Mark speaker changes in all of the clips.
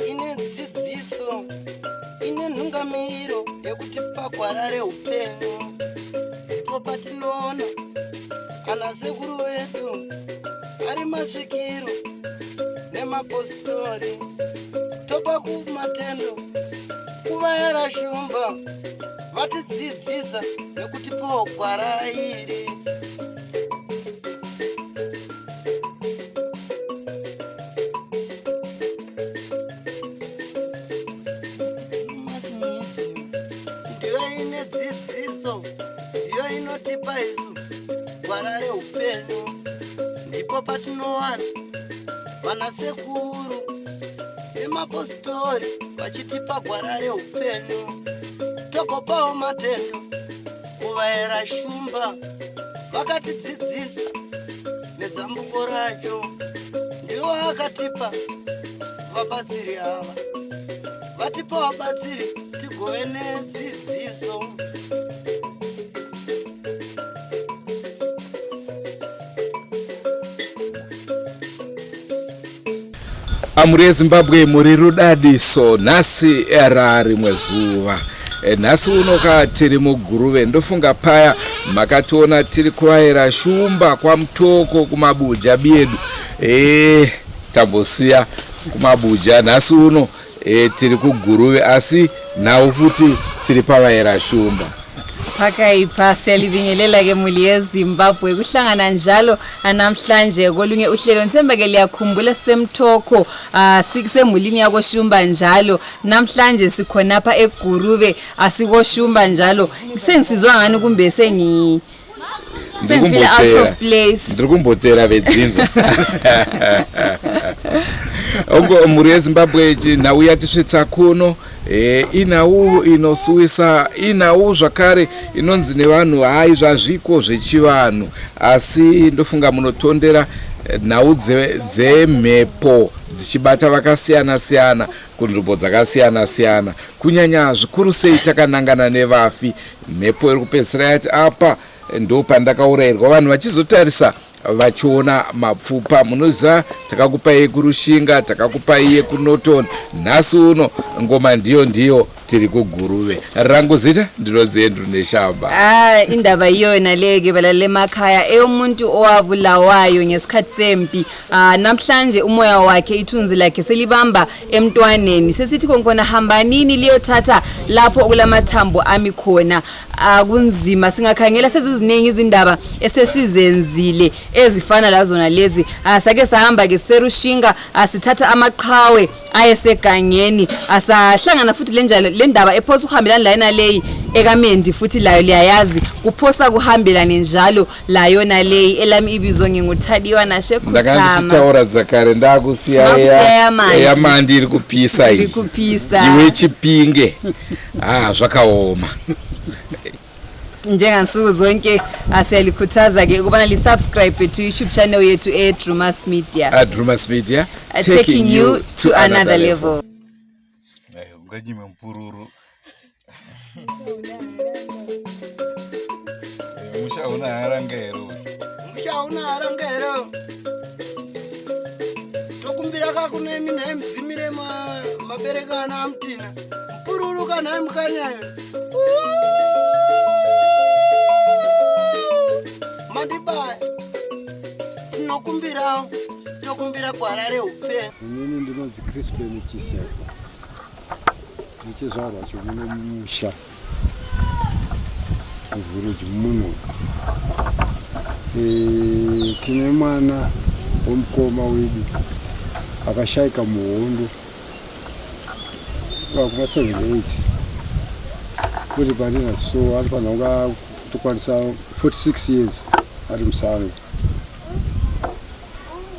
Speaker 1: Ine dzidziso, ine nhungamiriro yekuti pagwara reupenyu ndipo patinoona ana sekuru vedu ari masvikiro nemapositori, topa kumatendo kuvayera shumba vatidzidzisa nekutipawo gwara iri. Ndiyo ine dzidziso, ndiyo inotipa isu gwara reupenyu, ndipo patinowana vanasekuru nemapositori vachitipa gwara reupenyu, togopawo matendo kuvaera shumba vakatidzidzisa nezambuko racho, ndiwo akatipa vabatsiri ava, vatipa vabatsiri tigove nedzidziso.
Speaker 2: Amhuri yeZimbabwe, muri rudadiso nhasi rarimwe zuva. Nhasi uno ka tiri muGuruve. Ndofunga paya makationa tiri kuvaera shumba kwaMutoko kumabuja biedu. Tambosiya kumabuja, nhasi uno tiri kuGuruve, asi nhau futi tiri pavaera shumba.
Speaker 3: Pakaipa. Siyalibingelela-ke muli yeZimbabwe, kuhlangana njalo namhlanje kolunye uhlelo. Ngithemba-ke liyakhumbula sisemthokho, sisemulini yakoShumba njalo. Namhlanje sikhonapha eGuruve, asikoShumba njalo. Sengisizwa ngani kumbe sengifeel out of place?
Speaker 2: Ndiri kumbotera vedzinza. Ongo mhuri yeZimbabwe, nhau yatisvitsa kuno inhau inosuwisa, inhau zvakare inonzi nevanhu hai zvazviko zvechivanhu, asi ndofunga munotondera nhau dzemhepo dzichibata vakasiyana siyana kunzvimbo dzakasiyana siyana, kunyanya zvikuru sei takanangana nevafi. Mhepo iri kupedzisira yati apa ndo pandakaurayirwa, vanhu vachizotarisa vachiona mapfupa. Munoziva takakupai yekuRushinga, takakupai yekuNorton, nhasi uno ngoma ndiyo ndiyo, tiri kuGuruve. Rangu zita ndinonzi Andrew Neshamba.
Speaker 3: Ah, indaba iyona le-ke balale emakhaya, eyomuntu owabulawayo ngesikhathi sempi. Ah, namhlanje umoya wakhe, ithunzi lakhe selibamba emntwaneni, sesithi konkona hambanini liyothatha lapho okulamathambo ami khona. Ah, kunzima. Singakhangela seziziningi izindaba esesizenzile ezifana lazona lezi. Ah, sake sahamba-ke seRushinga, asithatha amaqhawe ayesegangeni, asahlangana futhi lenjalo le ndaba ephosa ukuhambelana layona leyi ekamendi, futhi layo liyayazi kuphosa kuhambelane njalo layona leyi. Elami ibizo nginguThadiwa
Speaker 2: Nashekutama.
Speaker 3: Ndakandisitaura
Speaker 2: dzakare ndakusiya.
Speaker 3: Ndakusiya yamandi.
Speaker 2: Yamandi iri kupisa iyi.
Speaker 3: Iri kupisa.
Speaker 2: Iwe Chipinge, ah, zvakaoma.
Speaker 3: Njengansuku zonke siyalikhuthaza-ke ukubana lisubscribe to YouTube channel yethu eDrumas Media.
Speaker 2: Drumas Media,
Speaker 3: taking you to another level.
Speaker 4: Unganyime mupururu. Musha una haranga here uyu?
Speaker 1: Musha una haranga here? Tokumbira kakunemi nhai mudzimire mabereka ana amutina mupururu kanhai mukanyayo mandibaya. Tinokumbirawo, tokumbira gwara reupenyu.
Speaker 5: Inini ndinonzi Crispin Chiseko, ndichizvarwa chomuno mumusha muvhireji muno. Tine mwana womukoma wedu akashaika muhondo kuma 78 kuti panina, so anofanira kunga kutokwanisa 46 years ari musango.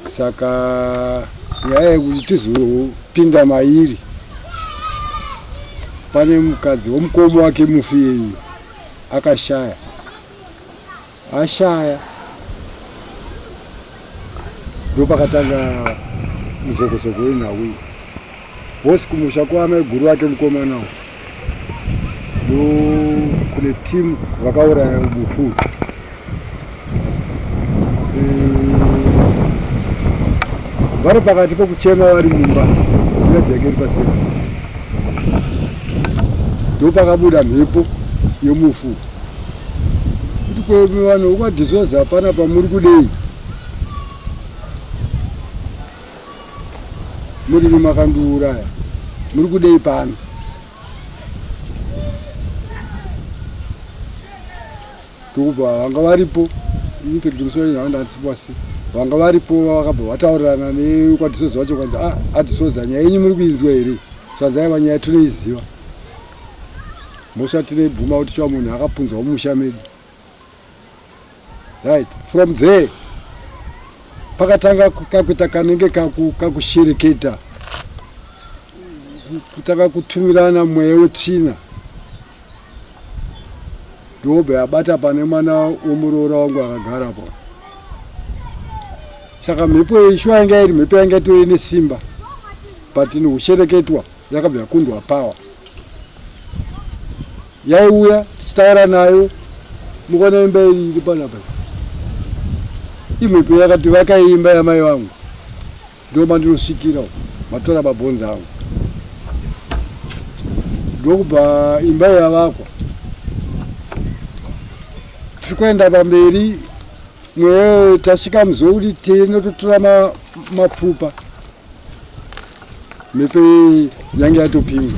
Speaker 5: Saka nyaya yekuti tizopinda mairi, pane mukadzi womukoma wake mufi iyeyu akashaya. Ashaya ndopakatanga muzokozoko wenhau iyi vose kumusha kwamaiguru vake mukomana uyu, ndo kune timu vakauraya mufu. Vari pakati pokuchema vari mumba, hanzvadzi yake iri paseri. Ndopakabuda mhepo yomufu kuti kwemi vanhu vokwadhisoza panapa muri kudei? Murimi makandiuraya, muri kudei pano? Ndokubva vanga varipo, infact musi wacho ndanga ndisipo asi vanga varipo vakabva vataurirana nekwadhisoza wacho kwanzi ah adhisoza nyaya yenyu muri kuinzwa here? Zvanzi aiwa nyaya tinoiziva. Mhosva tinoibvuma kuti shuwa munhu akapunzwa mumusha medu. Right, from there pakatanga kakuita kanenge kakushereketa kutanga kutumirana mweya wetsvina ndobva yabata pane mwana wemuroora wangu akagarapo saka mhepo iyi shuwa yanga iri mhepo yanga itori nesimba but nekushereketwa yakabva yakundwa power yaiuya tichitaura nayo mukaona imba iyi iri panapa imhepo yakati vakai imba yamai vangu ndo mandinosvikira matora mabhonzi angu ndokubva imba yavakwa tiri kuenda pamberi mweya tasvika muzouri tinototora mapfupa mhepo iyi yange yatopinga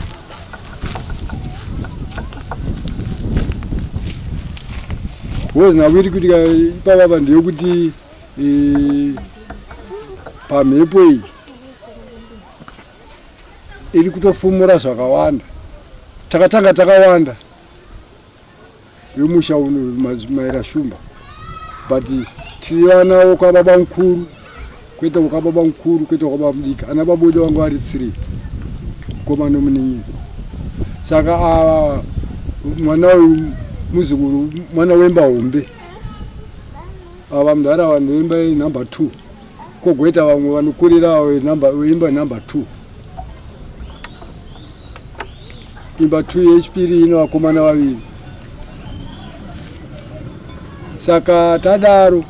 Speaker 5: because nhau iri kuitika ipapapa ndeyekuti e, pamhepo iyi iri kutofumura zvakawanda takatanga takawanda vemusha uno maira shumba but tiri vana vokwababa mukuru kwete vokwababa mukuru kwete vokwababa mudiki ana baba wedu vanga vari three mukoma nomunin'ina saka ava mwana uyu muzukuru mwana wemba hombe ava mudhara vanhu vemba yenumber two kogoita vamwe vanokurira veimba number two imba 2 yechipiri ine vakomana vaviri saka tadaro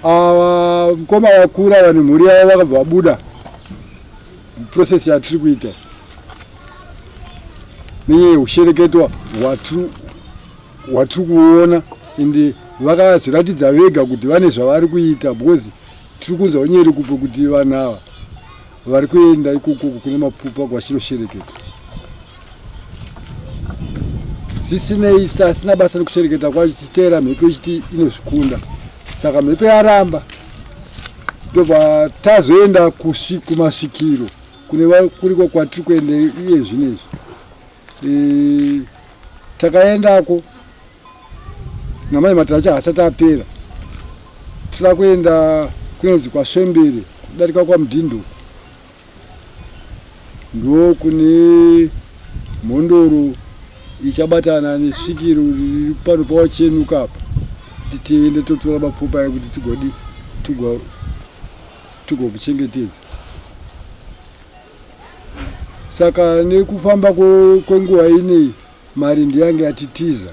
Speaker 5: ava mukoma vakura vane mhuri yavo vakabva vabuda process yatiri kuita nenyaya yeushereketwa hwatiri kuona ende vakazviratidza vega kuti vane zvavari kuita because tiri kunzwa unyerekupe kuti vanhu ava vari kuenda ikoko kune mapfupa kwachiroshereketa zvisinei asina basa nekushereketa kwacho tichiteera mhepo ichiti inozvikunda saka mhepo yaramba ndobva tazoenda kumasvikiro kune kuriko kwatiri kuenda iye zvinezvi e, takaendako namai mataracha asati apera tinoda kuenda kunonzi kwasvembere kudarika kwamudhindo ndo kune mhondoro ichabatana nesvikiro riri pano pawachenuka apa kuti tiende totora mapfupa ekuti tigodi tigokuchengetedza saka nekufamba kwenguva inei Mari ndiyange yatitiza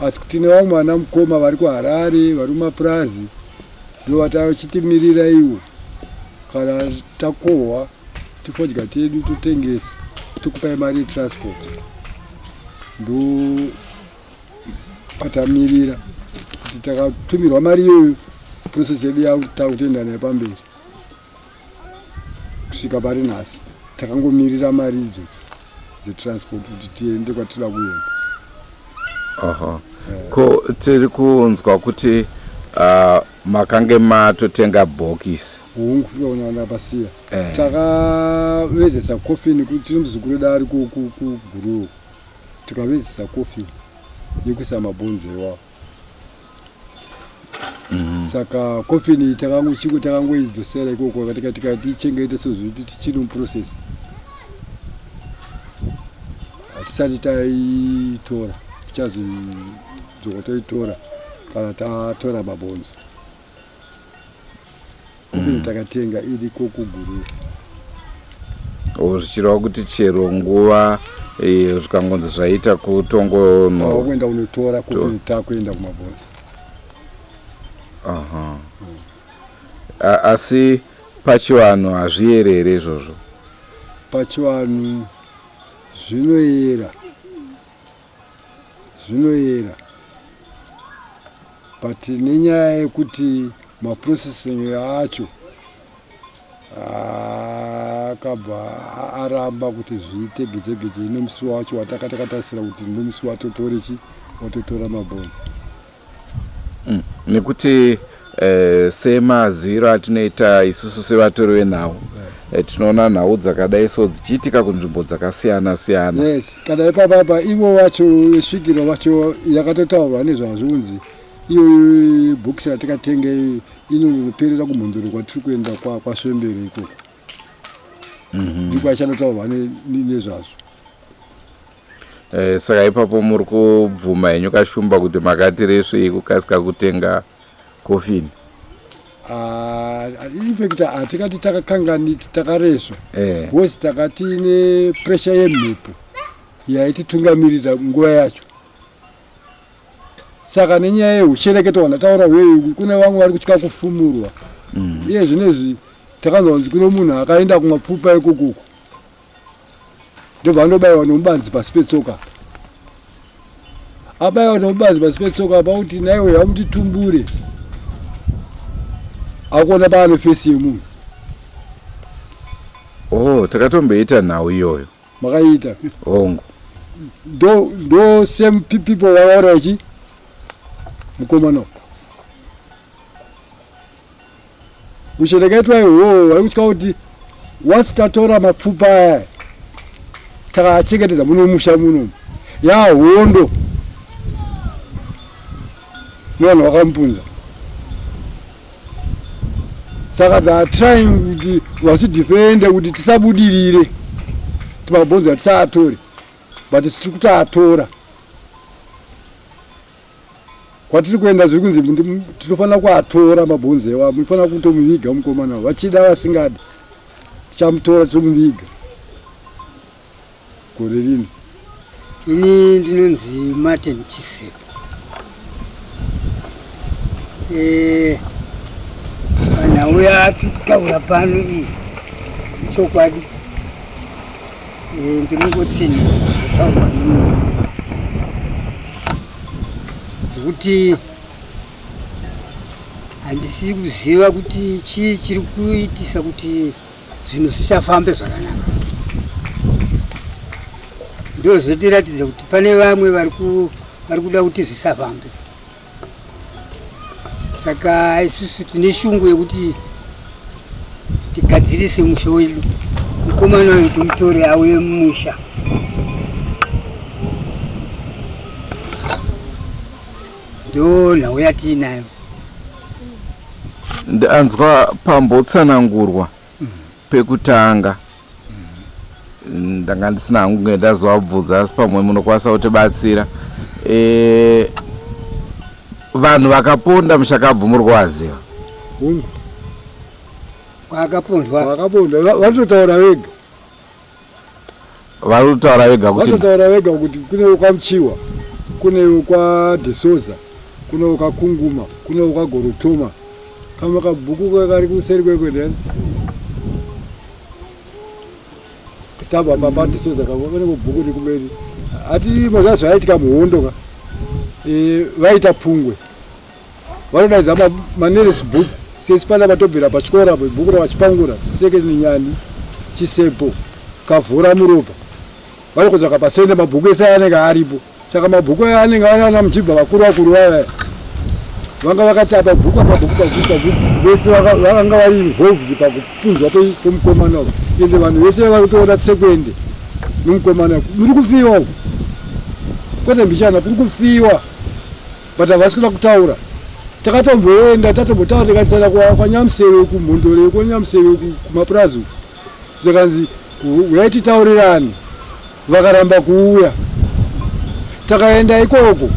Speaker 5: asi tine vamwe vana mukoma vari kuHarare vari kumapurazi ndovatachitimirira iwo kana takohwa tifodya tedu totengesa tokupai mari yetransport ndo patamirira kuti takatumirwa mari iyoyo process yedu yakutoenda nayo pamberi kusvika pari nhasi takangomirira mari idzodzo dzetransport kuti tiende kwatinoda kuenda.
Speaker 2: Oho. Ko tiri kunzwa kuti uh, makange matotenga bhokisi.
Speaker 5: Hungu, iona ndapasiya. Eh. Takavezesa coffin kuti tine muzukuru wedu ari kuGuruve. Tikavezesa coffin yekuisa mabhonzo iwawo. Mm. Saka coffin iyi takangochiko takangoidzosera ikoko tikati tichengete sezvo tichiri muprocess. Hatisati taitora, tichazodzoka toitora kana tatora mabhonzo. Coffin takatenga iriko kuGuruve.
Speaker 2: Zvichireva kuti chero nguva eh, zvikangonzi zvaita kutongono
Speaker 5: kuenda kunotora coffin takuenda kumabhonzo.
Speaker 2: Aha. Asi pachivanhu hazviyere here izvozvo?
Speaker 5: Pachivanhu zvinoyera, zvinoyera but nenyaya yekuti maprocessing acho akabva aramba kuti zviite gechegeche nemusi wacho wataka takatarisira kuti nemusi watotore chi watotora mabhonzo.
Speaker 2: Nekuti semaziro atinoita isusu sevatori venhau, tinoona nhau dzakadai so dzichiitika kunzvimbo dzakasiyana siyana.
Speaker 5: Yes, kana ipapapa ivo vacho svikiro vacho yakatotaurwa nezvazvo kunzi iyo bhokisi ratikatenga iyi inonoperera kumhondoro kwatiri kuenda kwaSvembere ikoko. Ndiko achanotaurwa nezvazvo.
Speaker 2: Saka ipapo muri kubvuma henyu Kashumba kuti makati resvei kukasika kutenga kofini?
Speaker 5: In fact hatikati takakanganiti, takaresva because takati nepressure yemhepo yaititungamirira nguva yacho. Saka nenyaya yeushereketo hwandataura hweyu, kune vamwe vari kutya kufumurwa. Iye zvinezvi takanzwa kunzi kune munhu akaenda kumapfupa ikokuku, ndobva andobayiwa nomubanzi pasi petsoka. Abayiwa nomubanzi pasi petsoka pakuti naiwe yamuti tumbure akuona paane fesi yemunhu.
Speaker 2: Oh, takatomboita nhau iyoyo.
Speaker 5: Makaita?
Speaker 2: Hongu.
Speaker 5: Ndo same people vakaura ichi mukomana usherekaitwa ihwohwo, vari kutya kuti once tatora mapfupa aya takachengetedza muno musha muno, yahondo nevanhu vakamupunza. Saka they are trying kuti vachidefende kuti tisabudirire, timabhonzo atisaatore, but tiri kutaatora. Kwatiri kuenda zviri kunzi tinofanira kuatora mabhonzo ewa, munofanira kutomuviga mukomana, vachida vasingadi, tichamutora tomuviga gore rino.
Speaker 1: Ini ndinonzi Martin Chisepo. Panhau yatitaura pano iyi, chokwadi ndinongotsinhira zvataurwa nemunhu, nekuti handisi kuziva kuti chii chiri kuitisa kuti zvinhu zvichafambe zvakanaka. Ndo zvotiratidza kuti pane vamwe vari kuda kuti zvisafambe. Saka isusu tine shungu yekuti tigadzirise musha wedu, mukomana uyu timutore auye mumusha. Ndo nhau yatiinayo.
Speaker 2: Ndanzwa pambotsanangurwa pekutanga, ndanga ndisina hangu kunge ndazovabvunza, asi pamwe munokwanisa kutibatsira. Vanhu vakaponda mushakabvu muri kuvaziva?
Speaker 5: Hungu.
Speaker 1: Kwakapondwa.
Speaker 5: Vakapondwa vatotaura vega.
Speaker 2: Vari kutaura vega kuti
Speaker 5: Vatotaura vega kuti kune kwaMuchiwa, kune kwaDesoza, kune kwaKunguma, kune kwaGorotoma. Kamwe kabhuku kari kuseri kwekwendani tabva paDesoza, kamwe kane bhuku riri kumberi. Hati mazuva zvaiitika muhondo ka, vaita pungwe vanodaidza maneres book sesi pana vatobvira pachikoro apo, bhuku ravachipangura Seke Nenyani Chisepo Kavhura Muropa, vari kutsvaka pasende mabhuku ese anenge aripo. Saka mabhuku aya anenge ari ana muchibva vakuru vakuru vaya vanga vakati apa bhuku, apa bhuku, pabhuku, pabhuku, vese vakanga vari involved pakupunzwa kwemukomana uyu. Ende vanhu vese vari kutoona tsekwende nomukomana, muri kufiwa uku, kwete mbichana, kuri kufiwa, but havasi kuda kutaura. Takatomboenda tatombotaura tikatisaenda kwaNyamuseve, kumhondoro yekwaNyamuseve, kumapurazi uku, zvikanzi uyai titaurirane, vakaramba kuuya. Takaenda ikoko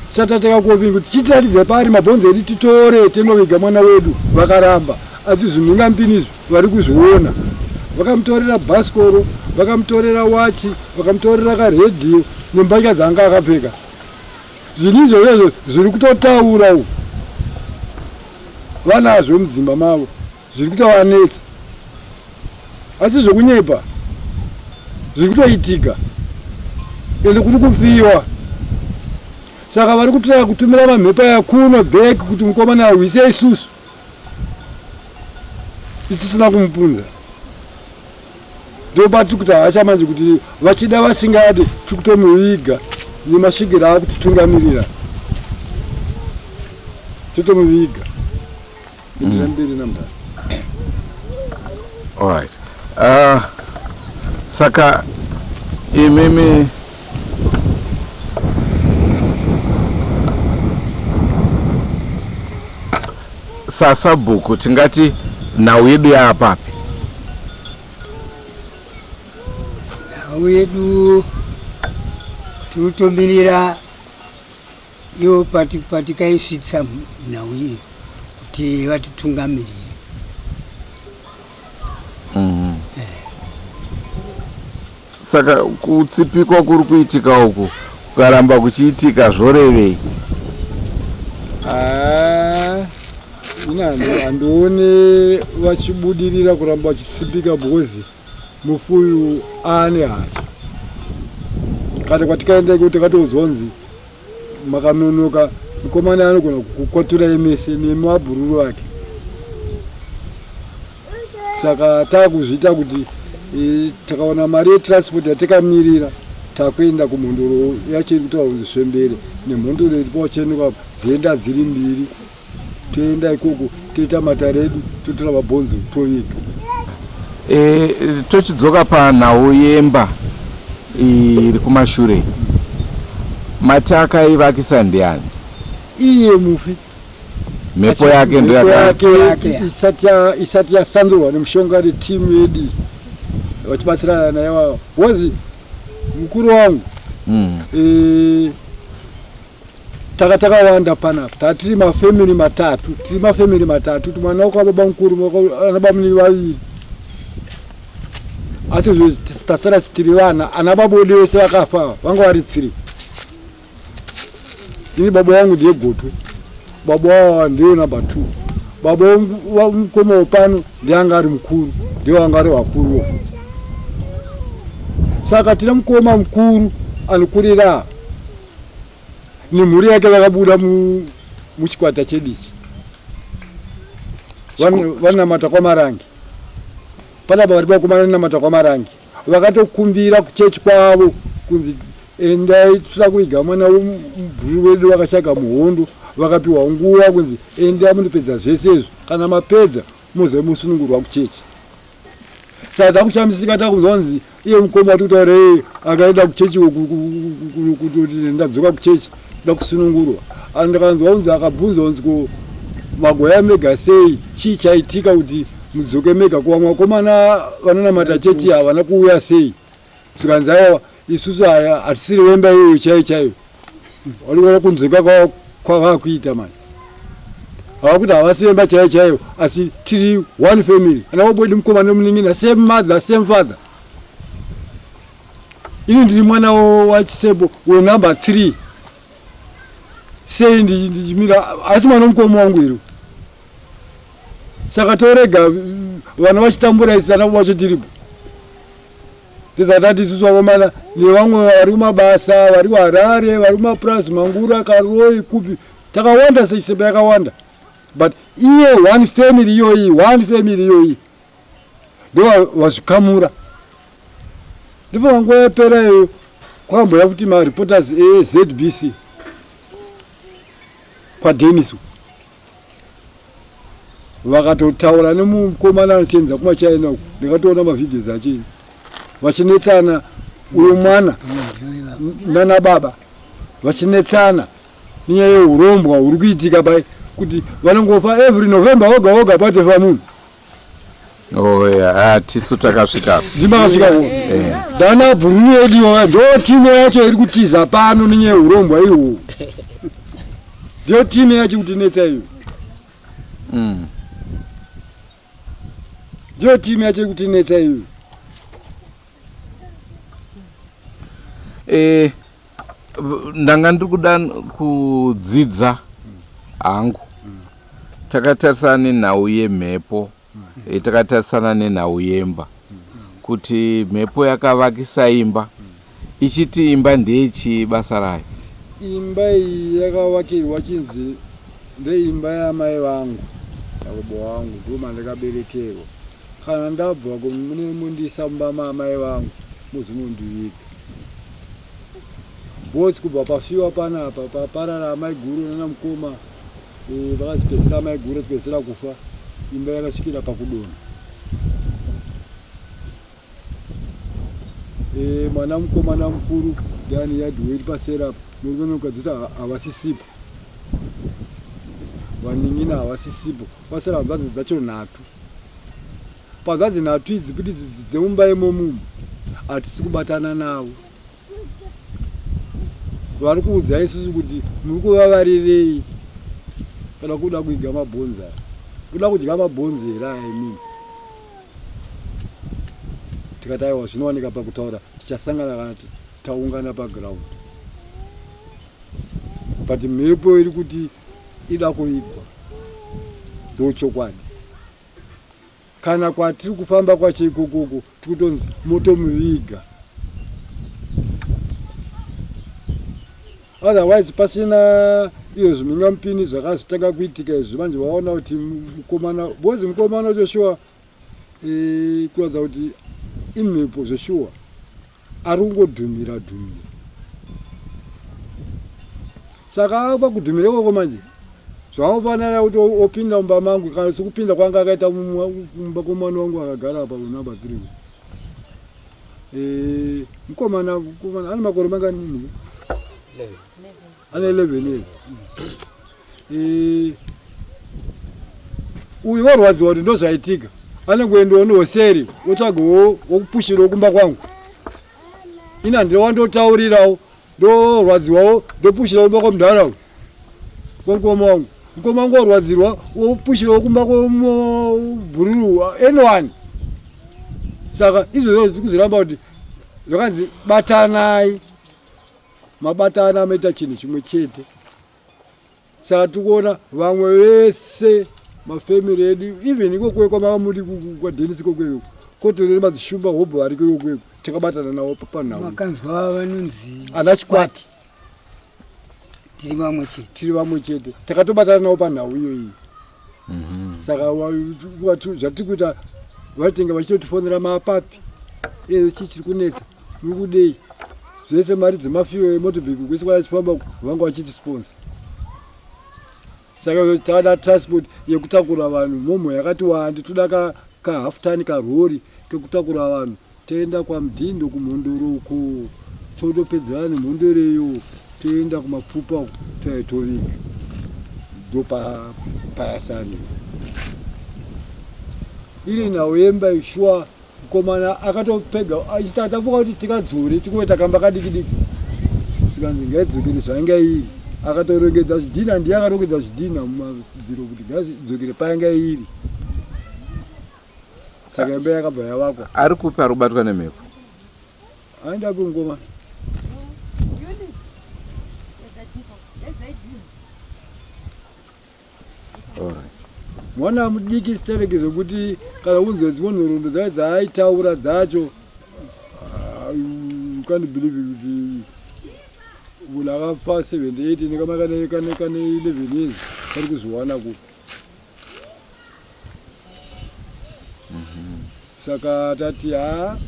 Speaker 5: tisati kofi kuti chitiratidze pari mabhonzo edu titore tinoviga mwana wedu, vakaramba. Asi zvimhingampini izvi vari kuzviona, vakamutorera bhasikoro, vakamutorera wachi, vakamutorera karedhiyo nembatya dzaanga akapfeka. Zvinhu izvozvo zviri kutotaura uku. Vanazvo mudzimba mavo zviri kutovanetsa asi zvokunyepa zviri kutoitika ende kuri kufiwa saka vari kutraya kutumira mamhepo aya kuno back kuti mukomana arwise isusu itisina kumupunza ndopatiri kuti hasha manje kuti vachida vasingade tiri kutomuviga nemasvikiro akutitungamirira totomuviga ndira mberi namdara.
Speaker 2: Alright. Saka imimi sasabhuku tingati nhau yedu yaapapi?
Speaker 1: Nhau yedu tinotomirira ivo patikaisvitsa nhau iyi kuti vatitungamirire.
Speaker 2: Saka kutsipikwa kuri kuitika uku kukaramba kuchiitika zvorevei?
Speaker 5: Ah, ini handione vachibudirira kuramba vachitsipika because mufuyu aane hasha. Kana kwatikaenda iko takatoudzwa kunzi makanonoka mukomana anogona kukwaturai mese nemabhururu ake. Saka taakuzviita kuti takawana mari yetransport yatakamirira takuenda kumhondoro yacho iri kutaura kunzi Svembere nemhondoro iri paChenukwa dzienda dziri mbiri toenda ikoko toita matare edu totora mabhonzo toviga.
Speaker 2: Tochidzoka panhau yemba iri kumashure, mati akaivakisa ndiani?
Speaker 5: Iye mufi.
Speaker 2: Mhepo yake ndo
Speaker 5: Mhepo yake isati yasandurwa nemushonga netimu yedu vachibatsirana naye wavo because mukuru wangu taka takawanda panapa tatiri mafemili matatu tiri mafemili matatu kuti mwana wako baba mukuru ana bamunini vaviri asi tasara tiri vana ana baba wedu vese vakafa vanga vari 3. Ini baba wangu ndiye gotwe, baba wavo ndiyo number 2, baba mukoma wepano ndiye anga ari mukuru, ndiye anga ari vakuru futi. Saka tine mukoma mukuru anokurira nemhuri yake vakabuda muchikwata chedu ichi vanamata kwaMarange panapa vari vakomana vanamata kwaMarange vakatokumbira kuchechi kwavo kunzi endai toda kuviga mwana wemubhuru wedu vakashaka muhondo vakapiwa nguva kunzi endai munopedza zvese izvo kana mapedza moze musunungurwa kuchechi. Saka takushamisika takunzwa kunzi iye mukoma wati kutaura akaenda kuchechi kuti ndadzoka kuchechi nda kusunungurwa. Andikanzwa kunzi akabvunzwa kunzi ko magoya mega sei chii chaitika kuti mudzoke mega ko vamwe vakomana vanonamata chechi havana kuuya sei? Zvikanzi aiwa isusu hatisiri vemba iyoyo chaiyo chaiyo. Varikuona kunzwika kwavakuita manje. Havakuti havasi vemba chaiyo chaiyo asi tiri one family. Ana wabwedi mukoma nemunin'ina same mother same father. Ini ndiri mwana waChisebo wenumber 3. Sei ndichimira asi mwana mukoma wangu iro. Saka torega vana vachitambura isu ana wacho tiripo. Tisati isusu vakomana nevamwe vari kumabasa vari kuHarare vari kumapurazi Mangura Karoi kupi takawanda sechisembe yakawanda but iye one family iyoyi one family iyoyi ndo vazvikamura. Ndipo panguva yapera iyo kwakambouya kuti mareporters eZBC kwaDenis vakatotaura nemukomana anochienza kumaChina uku ndikatoona mavideos achini vachinetsana uyo mwana nana baba vachinetsana nenyaya yeurombwa huri kuitika pai kuti vanongofa every November woga woga patofa munhu.
Speaker 2: Oh yeah, tisu takasvika.
Speaker 5: Ndimakasvika wo. Dana bhururu yedu ndo timu yacho iri kutiza pano nenyaya yeurombwa ihwo. Ndiyo timu yacho kutinetsa iyo. Ndiyo timu yacho iri kutinetsa iyo.
Speaker 2: Ndanga ndiri kuda kudzidza hangu. Takatarisana nenhau yemhepo, takatarisana nenhau yemba, kuti mhepo yakavakisa imba ichiti imba ndeyechii basa rayo?
Speaker 5: Imba iyi yakavakirwa chinzi ndeimba yamai vangu nababa vangu, ndo mandakaberekerwa. Kana ndabva mune mundiisa mumba maamai vangu mozonondiviga. Boss kubva pafiwa panapa paparara amai guru nana mukoma vakazopedzisira amai guru vachipedzisira kufa imba yakasvikira pakudonha. Mwana mukomana mukuru ndiani yadweri pasera apa murume nemukadzi havasisipo, vanin'ina havasisipo, kwasara hanzvadzi dzacho nhatu. Panzvadzi nhatu idzi kuti dzemumba imomumu hatisi kubatana navo. Vari kuudza isusu kuti muri kuvavarirei kana kuda kuidya mabhonzi aya, kuda kudya mabhonzi here aya imimi? Tikati aiwa, zvinowanika pakutaura, tichasangana kana taungana paground. But mhepo iri kuti ida kuigwa ndochokwadi. Kana kwatiri kufamba kwacho ikokoko tikutonzi motomuviga, otherwise pasina iyo zvimhingamupini zvakazotanga kuitika izvi manje vaona kuti mukomana, because mukomana Joshua kuratidza kuti imhepo zveshuwa, ari kungodhumira dhumira. Saka pakudhumira ikoko manje zvaofanira kuti opinda mumba mangu, kana sekupinda kwanga akaita mumba kwemwana wangu akagara apa number 3. Mukomana mukomana ane makore mangani? Ane 11 years. Uyu warwadziwa kuti ndozvaitika, anongoendawo nehoseri otsvagawo wokupushirawo kumba kwangu. Ini handina wandotaurirawo, ndorwadziwawo ndopushirawo kumba kwamudhara uyu, kwamukoma wangu. Mukoma wangu warwadzirwa wopushirawo kumba kwemubhururu anyone. Saka izvozvo tiri kuzviramba kuti zvakanzi batanai, mabatana amaita chinhu chimwe chete. Saka tiri kuona vamwe vese mafemiri edu even ikoko kwamakamuri kwaDenis ikoko kotorere madzishumba hobho variko ikoko takabatana navo panhau.
Speaker 1: Makanzwa vanonzi
Speaker 5: ana chikwati,
Speaker 1: tiri vamwe chete,
Speaker 5: tiri vamwe chete, takatobatana navo panhau iyoyi. Saka zvatiri kuita vatenga vachitotifonera mapapi eyo, chii chiri kunetsa, muri kudei, zvese mari dzemafiwo emotobheki kwese kwachifamba vanga vachiti sponsor. Saka tada transport yekutakura vanhu mhomho yakati wandi, toda ka half ton karori kekutakura vanhu, toenda kwaMudhindo kuMhondoro uko, tondopedzerana nemhondoro iyo, toenda kumapfupa uko, toviga ndopayasarira iri nhau yemba shuwa. Mukomana akatopega achitatapuka kuti tikadzore tingoita kamba kadiki diki, sikanzi ngaidzokere zvainga iri. Akatorongedza zvidhina, ndiye akarongedza zvidhina mumadziro kuti ngaidzokere painga iri. Saka imba yakabva yavakwa.
Speaker 2: Ari kupi ari kubatwa nemhepo?
Speaker 5: Aenda kupi mukomana? Mwana mudiki stereki zvekuti kana unzwe dzimwe nhoroondo dzacho dzaaitaura dzacho, you can't believe kuti munhu akafa 78 nekama kane kane kane 11 years kari kuzviwana kupi. Saka tati ha,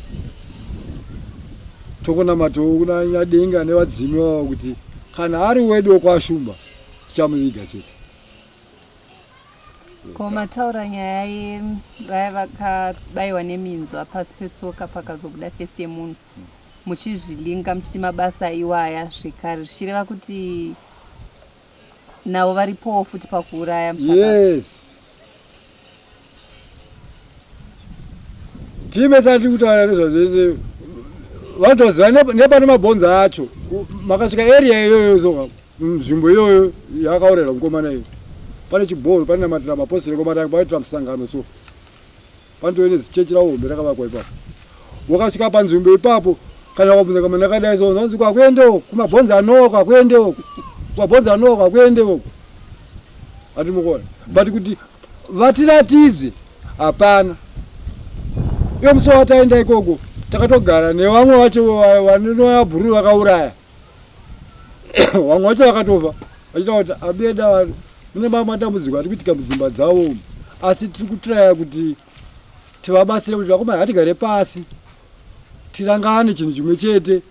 Speaker 5: tokonamatawo kuna Nyadenga nevadzimu vavo kuti kana ari wedu wokwaShumba tichamuviga chete.
Speaker 3: Ko mataura nyaya yevaya vakabayiwa neminzwa pasi petsoka pakazobuda fesi yemunhu, muchizvilinga muchiti mabasa iwaya zvekare, zvichireva kuti navo varipowo futi pakuuraya mushakabvu?
Speaker 5: Yes, time sati kutaura nezvazvese vanotoziva nepane mabhonzo acho. Makasvika area iyoyo, so nzvimbo iyoyo yakaurera mukomana iyo, pane chibhoro, pane namatira mapostori komatanga paitira musangano, so panotove nezichechi ravo hombe rakavakwa ipapo. Wakasvika panzvimbo ipapo kana wakabvunza kamana akadai so, unonzi kwakuendewo kumabhonzo anowo, kwakuendewo kumabhonzo anowo, kwakuendewo. Hatimukuona but kuti vatiratidze hapana. Iwo musi wataenda ikoko takatogara nevamwe vacho vanonova bhururu vakauraya vamwe vacho vakatofa vachita kuti abeda mune matambudziko ari kuitika mudzimba dzavo umu, asi tiri kutiraya kuti tivabatsire kuti vakomana hatigare pasi tirangane chinhu chimwe chete,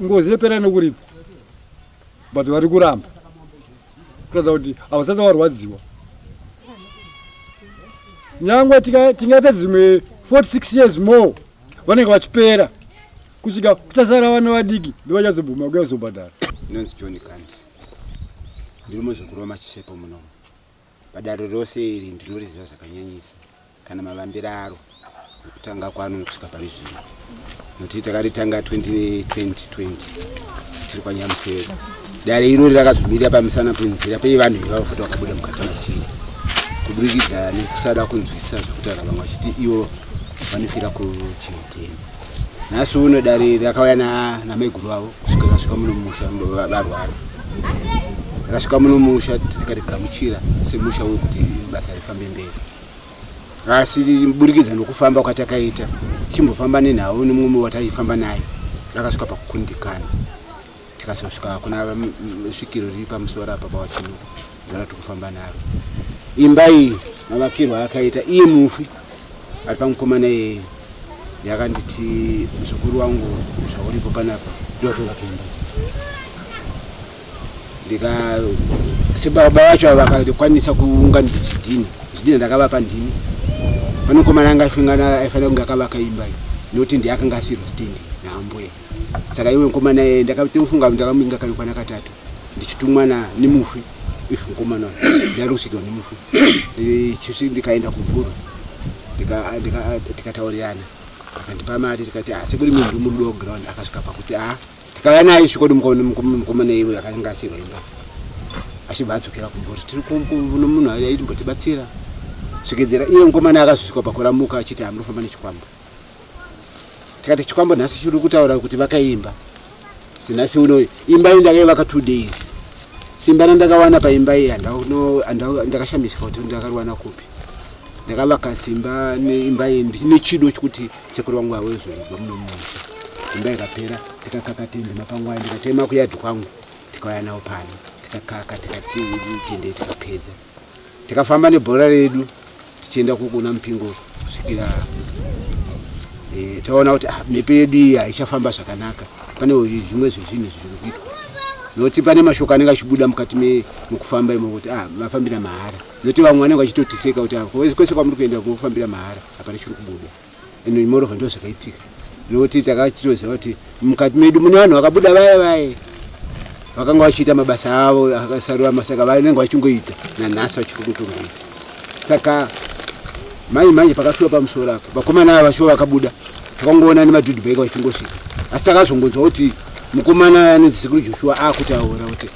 Speaker 5: ngozi yopera nekuripa, but vari kuramba kuratidza kuti havasati varwadziwa. Nyangwe tingaita dzimwe 46 years more vanenge vachipera kusvika kuchasara vana vadiki ndovachazobvuma kuyazobhadhara.
Speaker 6: Inonzi John Kandi, ndiri muzukuru waMachisepo munomu. Padare rose iri ndinoriziva zvakanyanyisa, kana mavambiro aro nekutanga kwano kusvika pari zvino, nokuti takaritanga 2020 tiri kwaNyamusero. Dare irori rakazomirira pamusana penzira pei vanhu ivavo futi vakabuda mukati matiri kuburikidza nekusada kunzwisisa zvekutaura, vamwe vachiti ivo vanofira kuchihedheni. Nhasi uno dare rakauya namaiguru vavo kusvika rasvika muno musha varwara, rasvika muno musha tikarigamuchira semusha wekuti basa rifambe mberi. Asi burikidza nokufamba kwatakaita tichimbofamba nenhau nemumwe wataifamba naye, rakasvika pakukundikana, tikazosvika kuna svikiro riri pamusoro apa pawachino ndora tikufamba naro. Imba iyi mavakirwo akaita iye mufi ari pamukomana iyeye yakanditi, muzukuru wangu, zvauripo panapa ndotovaka imba. Ndika sebaba vacho vakakwanisa kuunganidza zvidhina, zvidhina ndakavapa ndini. Pane mukomana anga aifungana aifanira kunge akavaka imba iyi nokuti ndiye akanga asirwa stendi naambuya. Saka iwe mukomana iyeye ndakatofunga ndakamuinga kanokwana katatu ndichitumwa nemufi. If mukomana ndarusikirwa nemufi, ndikaenda kumvura, tikataurirana, akandipa mari, tikati asi kuri munhu murudo ground. Akasvika pakuti a tikauya naye svikodi mukomana iwe akanga asirwa imba achibva adzokera kumvura, tiri munhu aitimbotibatsira svikedzera iye mukomana akazosvika pakuramuka achiti hamunofamba nechikwambo. Tikati chikwambo nhasi chiri kutaura kuti vakaimba sinhasi uno imba iyi ndakaivaka 2 days. Simba randakawana paimba iyi ndakashamisika kuti ndakariwana kupi. Ndakavaka simba neimba iyi nechido chekuti sekuru vangu vawezoibva muno mumusha. Imba ikapera, tikakaka tende mapangwani, ndikatema kuyadhi kwangu, tikauya nawo pano, tikakaka, tikati tende, tikapedza, tikafamba nebhora redu tichienda kukuna mupingo kusvikira taona kuti mhepo yedu iyi haichafamba zvakanaka. Pane zvimwe zvezvinhu zviri kuitwa nokuti pane mashoko anenge achibuda mukati mekufamba imo kuti mafambira mahara, nokuti vamwe vanenge vachitotiseka kuti kwese kwamuri kuenda kunofambira mahara, hapana chiri kubuda. Ino moreover ndo zvakaitika nokuti takachitoziva kuti mukati medu mune vanhu vakabuda vaya vaye vakanga vachiita mabasa avo akasarurama, saka vanenge vachingoita nanhasi vachiri kutongoita. Saka manje manje pakasviwa pamusoro apa, vakomana ava shuwa vakabuda, takangoona nemadhudhubhaika vachingosvika. Asi takazongonzwa kuti mukomana anonzi sekuru Joshua akutaura kuti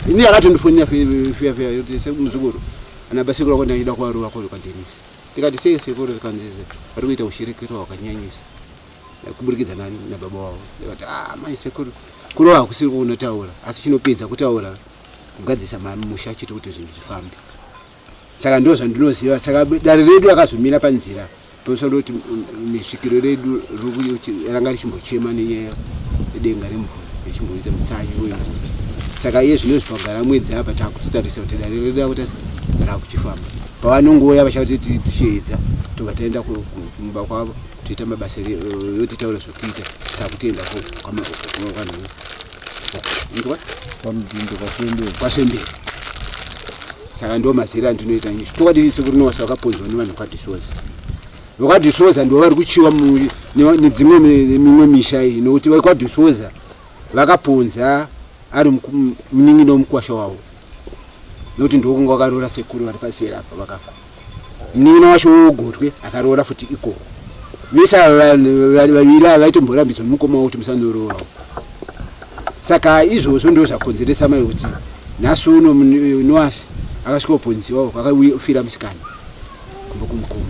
Speaker 6: ini akatondifonera fiya fiya kuti muzukuru ana basekuru vako ndaida kuvarova kwaDenisi. Tikati sei sekuru? Zvikanzi vari kuita ushereketwa hwakanyanyisa kuburikidza nababa wavo. Ndikati mai sekuru, kurova hakusiri kunotaura, asi chinopedza kutaura kugadzisa musha chete kuti zvinhu zvifambe. Saka ndo zvandinoziva. Saka dare redu rakazomira panzira pamusoro kuti misvikiro redu ranga richimbochema nenyaya yedenga remvura richimboita mutsanyo wemvura. Saka iye zvinozvi pagara mwedzi apa takutotarisa kuti dare redu rakuita rakuchifamba. Pavanongouya vachati tichiedza, tobva taenda kumba kwavo, toita mabasa yotitaura zvokuita, takutoenda kwasemberi. Saka ndo mazera andinoita. Chokwadi sekuru Noasa vakaponzwa nevanhu kwaDhisoza. VekwaDhisoza ndo vari kuchiwa nedzimwe mimwe misha iyi, nokuti vekwaDhisoza vakaponza ari munin'ina wemukwasha wavo, nokuti ndokunga vakaroora sekuru vari paseri apa vakafa. Munin'ina wacho wogotwe akaroora futi ikoko. Vese ava vaviri ava vaitomborambidzwa nemukoma wavo kuti musanoroora. Saka izvozvo ndo zvakonzeresa mai kuti nhasi uno Noasi akasvika kuponziwa akafira musikana kumba kumukoma.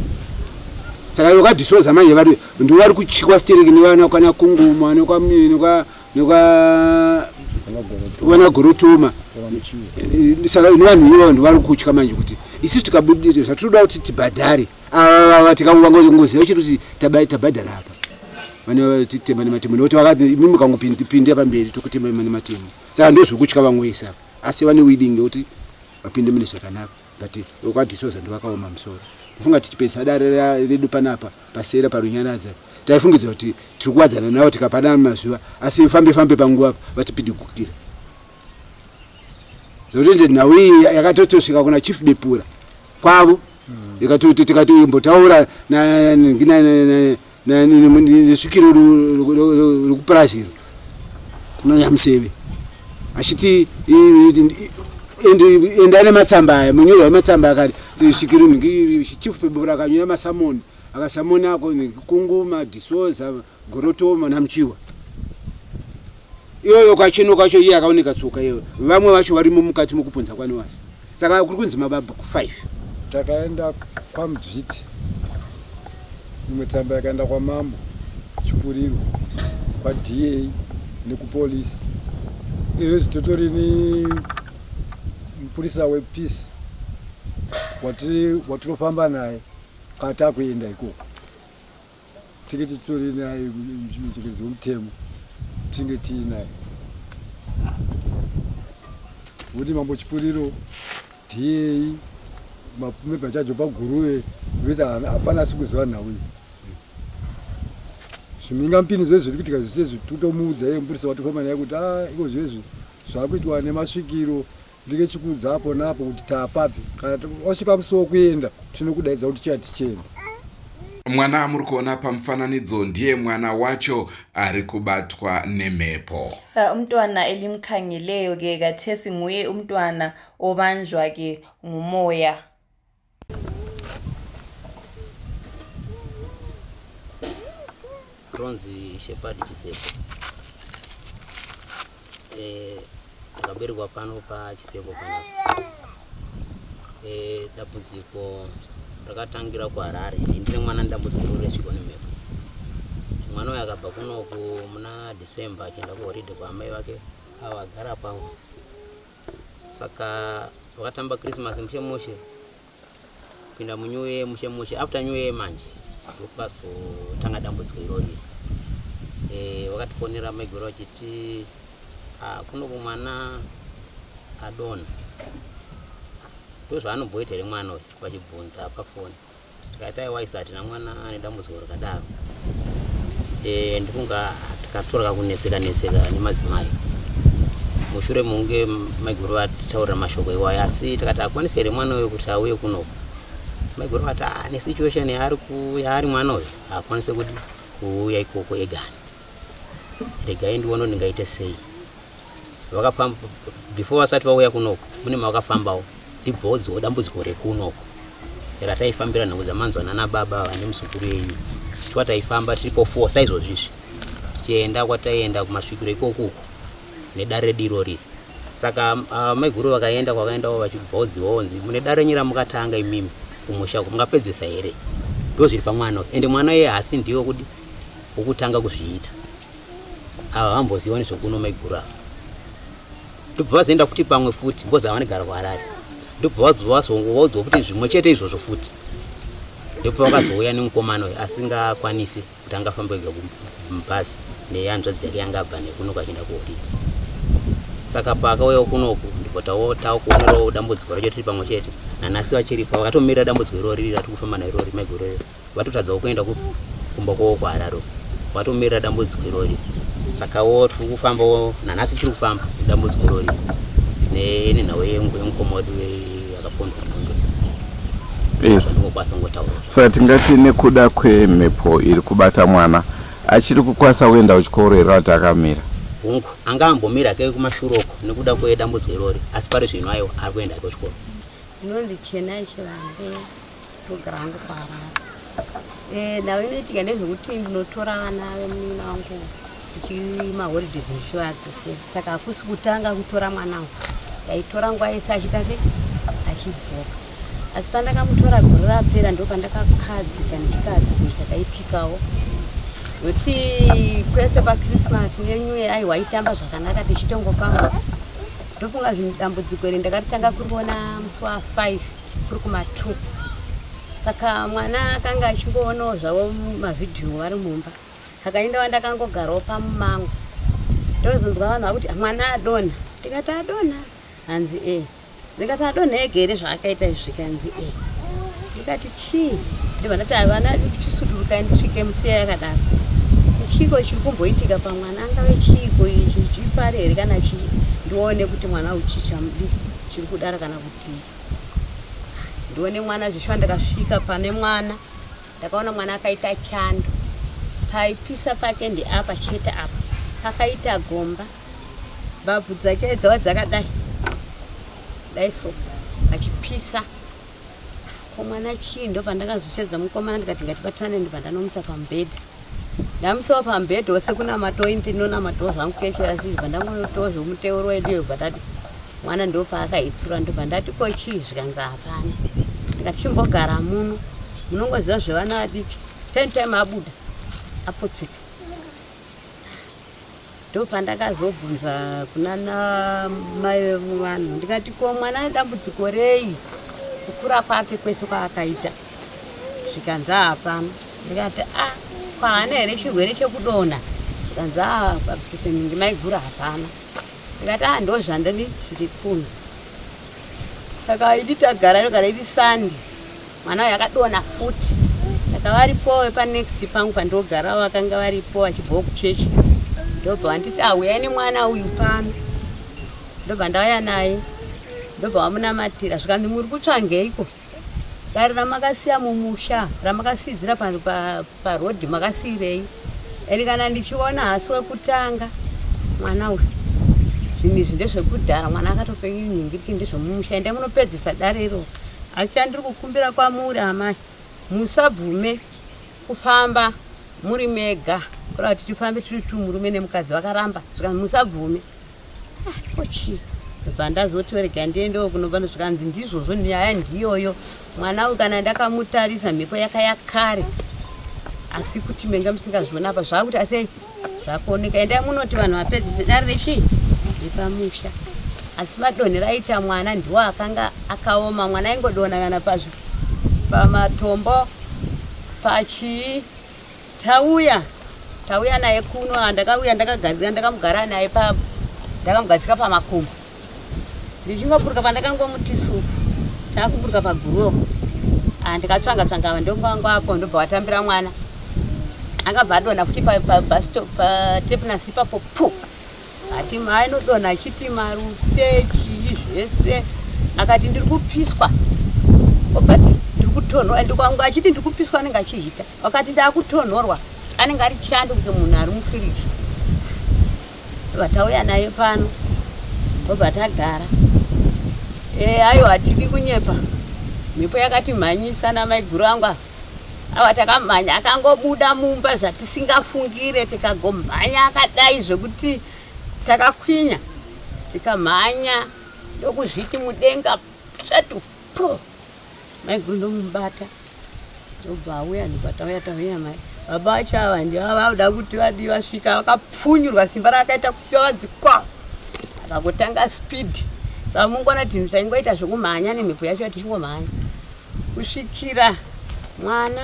Speaker 6: Saka vekwadhisoza manje vari ndo vari kuchikwa stereki nevana kana kunguma nekwa vana gorotoma. Saka vanhu ivo vanhu vari kutya manje kuti isusu tikabudira zvatinoda kuti tibhadhare ava tikangoziva chete kuti tabhadhara apa vane titema nematemo nekuti vakati imi mukangopinda pamberi tokutema nematemo. Saka ndozviri kutya vamwe vese ava, asi vane willing yekuti vapinde mune zvakanaka, but vekwaDisoza ndovakaoma musoro. Ndofunga tichipedzisa dare redu panapa pasera parunyaradza taifungidza kuti tiri kuwadzana navo tikapanana mazuva, asi fambe fambe panguva vatipidigukira zvokuti nhau iyi yakatotosvika kuna Chief Bepura kwavo, ikatoti tikatoimbotaura nesvikiro rokupurazi kuna Nyamuseve achiti endai nematsamba aya munyorwa wematsamba akati svikiro Chief Bepura akanyora masamoni akasamona ako Kunguma, Disoza, Gorotoma naMuchiwa. Iyoyo kacheno kacho iye akaoneka tsoka iyoyo, vamwe vacho varimo mukati mokupunza kwaNowasi. Saka kuri kunzi mababhuku 5.
Speaker 5: Takaenda kwaMudzviti, imwe tsamba yakaenda kwaMambo Chipuriro, kwaDA nekupolisi. Izvezvi totori nemupurisa wepeace watinofamba naye kana takuenda ikoko. Tinge titori naye muchekedzo wemutemo, tinge tiinaye kuti Mambo Chipuriro, DA, machajo paGuruve vese hapana asi kuziva nhau iyi. Zvimhingamupinyi zvezvi zviri kuitika zvese izvi totomuudza iye mupurisa watofamba naye kuti a iko zvezvi zvakuitwa nemasvikiro ndinge chikuudza apo naapo kuti taapapi, kana wasvika musi wokuenda tinokudaidza kuti chiya tichienda.
Speaker 2: Mwana amuri kuona pamufananidzo ndiye mwana wacho ari kubatwa nemhepo.
Speaker 3: Umntwana elimkhangeleyo ke kathesi nguye umntwana obanjwa ke ngumoya.
Speaker 7: Ronzi Shepherd Chiseko. Ndakaberekwa pano paChiseko panapa. Dambudziko rakatangira kuHarare. Ndine mwana nedambudziko resviko nemhepo. Mwana uyu akabva kunoku muna December achienda kuholiday kwaamai vake avo agara pavo. Saka vakatamba Christmas mushe mushe, kupinda muNew Year mushe mushe. After New Year manje ndopakazotanga dambudziko irori. Vakatifonera maiguru vachiti kunoku mwana adonha. Ndozvaanomboita here mwana uyu? Vachibvunza pafoni. Tikati aiwa isu hatina mwana ane dambudziko rakadaro. Ndikunga tikatora kakunetseka netseka nemadzimai mushure munge maiguru vataurira mashoko iwayo, asi tikati akwanise here mwana uyu kuti auye kunoku? Maiguru vati nesituation yaari mwana uyu haakwanise kuti kuuya ikoko egani, regai ndione ndingaite sei. Vakafamba before vasati vauya kunoku, mune mavakafambawo ndibvodziwo dambudziko rekunoku rataifambira nhau dzamanzwa nana baba vane muzukuru yenyu tiwa taifamba tiripo 4 saizvozvizvi tichienda kwataienda kumasvikiro ikoku uku nedare redu irori. Saka maiguru vakaenda kwakaendawo vachibvodziwo nzi mune dare renyu ramukatanga imimi kumusha uku mungapedzesa here? Ndozviri pamwana uyu, ende mwana iye haasi ndiye wokutanga kuzviita. Ava vamboziva nezvekuno maiguru ava. Ndobva vazoenda futi pamwe futi because ava vanogara kuHarare. Ndobva vazongoudzwa futi zvimwe chete izvozvo futi. Ndobva vakazouya nemukomana uyu asingakwanisi kuti angafambe ega mubhazi nehanzvadzi yake yanga abva nekunoku achienda kuholiday. Saka paakauyawo kunoku ndipo takuonerawo dambudziko racho tiri pamwe chete. Nanhasi vachiripo vakatomirira dambudziko irori riri ratiri kufamba nairo riri maiguru riri. Vatotadzawo kuenda kumba kwavo kuHarare vatomirira dambudziko irori. Sakawo tiri kufambawo nanhasi tiri kufamba dambudziko irori nenhau yemukoma wedu akapondwa pondo.
Speaker 2: Yes. Saka tingati nekuda kwemhepo iri kubata mwana achiri kukwanisa kuenda kuchikoro here kuti akamira?
Speaker 7: Hungu, anga ambomira ke kumashure uko nekuda kwedambudziko irori, asi pari zvino aiwa ari kuenda hake kuchikoro.
Speaker 8: Ndinonzi Chenai Chivande, ndogara hangu kuHarare. Nhau inoitika ndezvekuti ndinotora vana vemunin'ina wangu ndichimaholidays ndichivadzosera. Saka hakusi kutanga kutora mwana wangu, ndaitora nguva yese achiita sei achidzoka. Asi pandakamutora gore rapera ndo pandakakadzika ndichikadzika zvakaitikawo nokuti kwese paChristmas neNew Year aiwa aitamba zvakanaka tichitongofamba. Ndofunga zvinhu dambudziko iri ndakatanga kuriona musi wa5 kuri kuma2. Saka mwana akanga achingoonawo zvavo mavhidhiyo vari mumba. Saka ini ndava ndakangogarawo pamumango. Ndozonzwa vanhu vakuti mwana adonha. Ndikati adonha? Hanzi e. Ndikati adonha ega here zvaakaita izvi zvikanzi e. Ndikati chii? Ndibva ndati havana chisudurukai ndisvike musiya yakadaro. Chiiko chiri kumboitika pamwana angave chiiko ichi chipari here kana chii ndione kuti mwana uchi chamudi chiri kudara kana kuti ndione mwana zvishuwa ndakasvika pane mwana ndakaona mwana akaita chando paipisa pake ndeapa chete apa pakaita gomba mbabvu dzake dzava dzakadai dai so achipisa ko mwana chii ndopandakazoshedza mukomana ndikati ngatibatane ndobva ndanomusa pamubhedha ndamusawo pamubhedha wose kunamatawo ini ndinonamatawo zvangu keshe asi ndibva ndangonotawo zvomuteuro wedu yobva tati mwana ndopaakaitsura ndobva ndati ko chii zvikanzi hapana ndikati chimbogara muno munongoziva zvevana vadiki ten time abuda aputsika Ndopandakazobvunza kunana mai vevanhu ndikati ko mwana ane dambudziko rei kukura kwake kwese kwaakaita zvikanzi hapana ndikati a ah, kwaana here chirwere chekudonha zvikanzi a ah, maiguru hapana ndikati a ah, ndozvandini zviri kuno saka idi tagara togara iri sandi Mwana uyu akadonha futi saka varipo vepanext pangu pandogara vakanga varipo vachibvawo kuchechi ndobva vanditi ahuyai nemwana uyu pano ndobva ndauya naye ndobva vamunamatira zvikanzi muri kutsvangeiko dare ramakasiya mumusha ramakasiidzira Paroad makasiirei and kana ndichiona haasi wekutanga mwana uyu zvinhu izvi ndezvekudhara mwana akatopenyu nhingiriki ndezvemumusha enda munopedzisa dare iro asi chandiri kukumbira kwamuri amai musabvume kufamba muri mega kureva kuti tifambe tiri tu murume nemukadzi vakaramba zvikanzi musabvume Ah, ko chii ndobva ndazoti rega ndiendewo kunobva zvikanzi ndizvozvo nyaya ndiyoyo mwana uyu kana ndakamutarisa mhepo yakaya kare asi kuti menga musingazviona apa zvakuti asi zvakuoneka endai munoti vanhu vapedzise dare rechii repamusha asi madonhero aita mwana ndiwo akanga akaoma mwana aingodonha kana pazvi pamatombo pachii Tauya tauya naye kuno ah, ndakauya ndakagadzika ndakamugara naye pa ndakamugadzika pamakumbo ndichingoburuka pandakangomuti supu takuburuka paguruwo ah, ndikatsvanga tsvanga ndongwangu apo ndobva watambira mwana akabva adonha futi patepnasi ipapo pu Ati ainodonha achiti marute chii zvese akati ndiri kupiswa obva ati ndiri kutonhorwa ndikwangu achiti ndiri kupiswa anenge achihita akati ndakutonhorwa anenge ari chando kunge munhu ari mufiriji obva tauya naye pano obva tagara e aiwa hatidi kunyepa mhepo yakatimhanyisa namaiguru angu ava Awa takamhanya akangobuda mumba zvatisingafungire tikagomhanya akadai zvekuti takakwinya tikamhanya ndokuzviti mudenga tsvetu po maiguru ndomubata ndobva auya ndobva tauya tauya mai baba vacho ava ndiva vakuda kuti vadii vasvika vakapfunyurwa simba raakaita kusiya vadzikwa akangotanga speed saka mungoona tinhu taingoita zvekumhanya nemhepo yacho tichingomhanya kusvikira mwana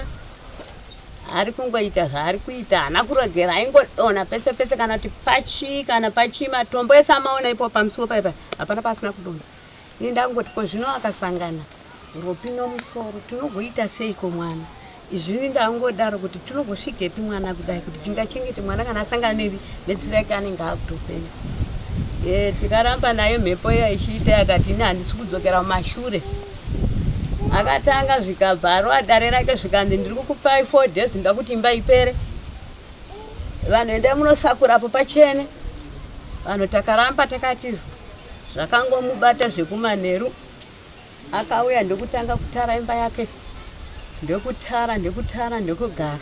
Speaker 8: ari kungoita zvaari kuita haana kuregera aingodonha pese pese kana kuti pachii kana pachii matombo ese amaona ipo pamusiwo paipa hapana paasina kudonha ini ndangoti ko zvino akasangana uropi nomusoro tinogoita seiko mwana izvini ndangodaro kuti tinogosvikepi mwana kudai kuti tingachengete mwana kana asangana neri mhedzisiro yake anenge akutopenga e, tikaramba nayo mhepo iya ichiita yakati ini handisi kudzokera mumashure akatanga zvikabva arova dare rake zvikanzi ndiri kukupai four days ndoda kuti imba ipere vanhu endai munosakurapo pachene vanhu takaramba takati zvakangomubata zvekumanheru Akauya ndokutanga kutara imba yake ndokutara ndokutara ndokugara.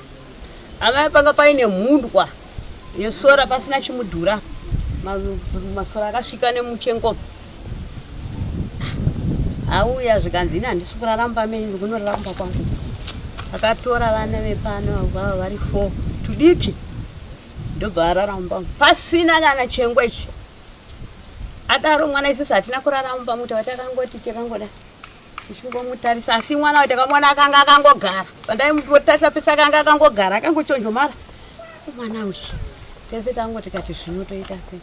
Speaker 8: Amai panga paine mhundwa yesora pasina chimudhura masora akasvika nemuchengoma auya zvikanzi ini handisi kurara mumba menyu ndikunorara kumba kwangu akatora vana vepano vava vari four tudiki ndobva arara mumba pasina kana chengwa ichi. Adaro mwana isusu hatina kurara mumba muta watakangoti tikangoda tichingomutarisa asi mwana uyu takamuona akanga akangogara pandaimutarisa pese akanga akangogara akangochonjomara mwana uyu tese tango tikati zvino toita sei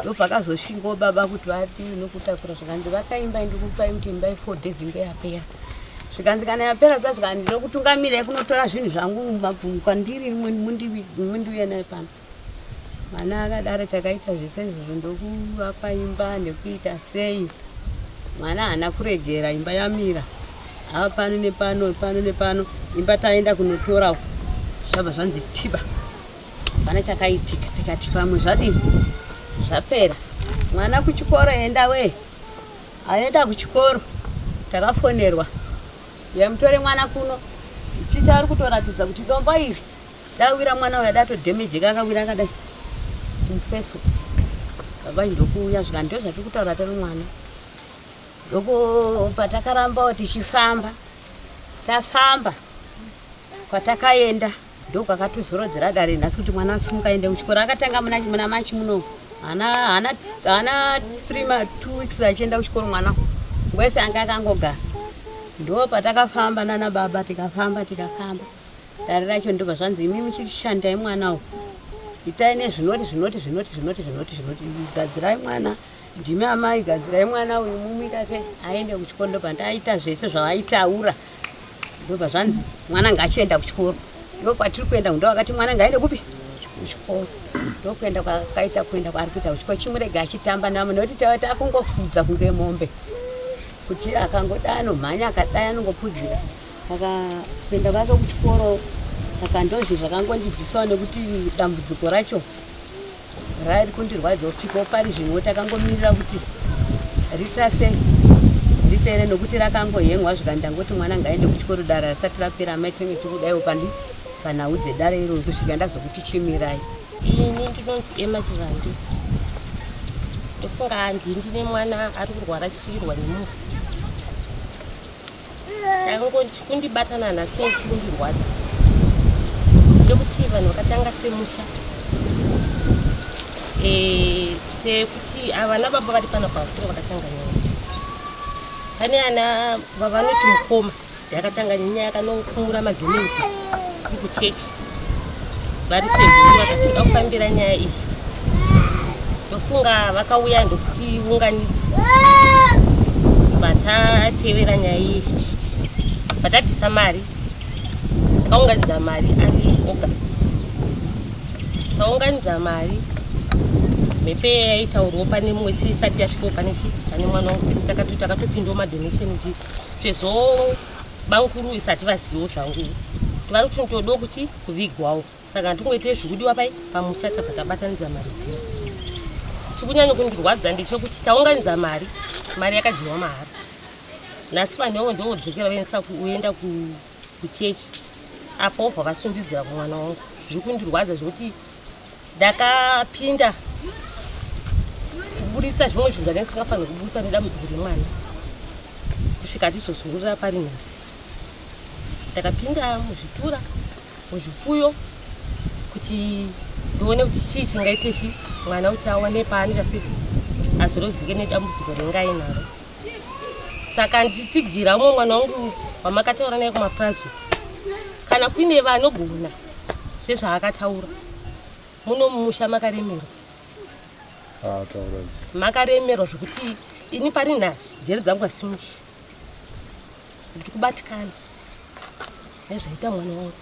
Speaker 8: ndopakazoshingawo baba kuti vati nokutakura zvikanzi vakaimba ndikupai kuti imbai four days inge yapera zvikanzi kana yapera za zvikanzi ndinokutungamirai kunotora zvinhu zvangu mabvumu kwandiri mundiuye naye pano Mwana akadaro takaita zvese izvozvo ndokuvapa imba nekuita sei. Mwana haana kuregera imba yamira. Ava pano nepano pano nepano imba taenda kunotora zvabva zvanzi tiba. Hapana chakaitika tikati pamwe zvadini zvapera. Mwana kuchikoro enda wee. Aenda kuchikoro takafonerwa. Yamutore mwana kuno. Chicha ari kutoratidza kuti dombo iri Dawira mwana uya datodhemejeka akawira akadai mufeso baba ndokuuya zvika ndo zvatiri kutaura tari mwana ndokupatakarambawo tichifamba tafamba kwatakaenda ndokwakatozorodzera dare nhasi kuti mwana asimuka aende kuchikoro akatanga muna machi muno hana hana three two weeks achienda kuchikoro mwana nguva yese anga akangogara ndo patakafamba nana baba tikafamba tikafamba Dare racho ndobva zvanzi imi muchishandai mwana uyu itai nezvinoti zvinoti zvinoti zvinoti zvinoti zvinoti gadzirai mwana ndimi amai gadzirai mwana uyu mumuita se aende kuchikoro ndobva ndaita zvese zvavaitaura ndobva zvanzi mwana ngaachienda kuchikoro ndokwatiri kuenda ndo vakati mwana ngaaende kupi kuchikoro ndokuenda kwakaita kuenda kwaari kuita kuchikoro chimurega achitamba namo nekuti tava takungofudza kunge mombe kuti akangoda anomhanya akadai anongopudzira Saka kuenda kwake kuchikoro saka ndozvo zvakangondibvisawo nekuti dambudziko racho rairi kundirwadza kusvikawo pari zvino takangomirira kuti ritase ripere nokuti rakangohengwa zvika ndangoti mwana ngaende kuchikoro dara risati rapera amai tinenge tikudaiwo pandi panhau dzedare iroro kusvika ndazokuti chimirai
Speaker 9: ini ndinonzi ema chivandu ndofunga handi ndine mwana ari kurwara achisvikirwa nemufi Chakundibata nanhasi chikundirwadza chekuti vanhu vakatanga semusha eh, sekuti avana baba vari pana pavasiro vakatanga nyaya pane ana vavanoti mukoma ndakatanga nyaya yakanokumura magemenzi kuchechi vari semhuri vakatoda kufambira nyaya iyi ndofunga vakauya ndokutiunganidza vatatevera nyaya iyi vatabvisa mari takaunganidza mari ari august taunganidza mari mhepe yaitaurwawo pane mumwe isati yasvikawo pane chi pane mwana wangu tese takatopindawo madonation kuti sezvo Bamkuru isati vazivo zvangu kuti vari kuti ndodo kuti kuvigwawo saka handingoite zvikudiwa pai pamusha tabva tabatanidza mari dziya chikunyanya kundirwadza ndechekuti taunganidza mari mari yakadyiwa mahara nhasi vanhu ivo ndovodzokera voendesa kuenda kuchechi apa vobva vasundidzira kumwana wangu zviri kundirwadza zvekuti ndakapinda kuburitsa zvimwe zvinhu zvandanga ndisingafanirwi kuburitsa nedambudziko remwana kusvika tizozorora pari nhasi ndakapinda muzvitura muzvipfuyo kuti ndione kuti chii chingaite chi mwana kuti awane paanoita sei azorodzike nedambudziko ringe ainaro saka ndichitsigira umwe mwana wangu wamakataura naye kumapurazi kana kuine vanogona sezvaakataura muno mumusha makaremerwa
Speaker 5: ah,
Speaker 9: makaremerwa zvekuti ini pari nhasi jeri dzangu asimuchi ndiri kubatikana nezvaita mwana wangu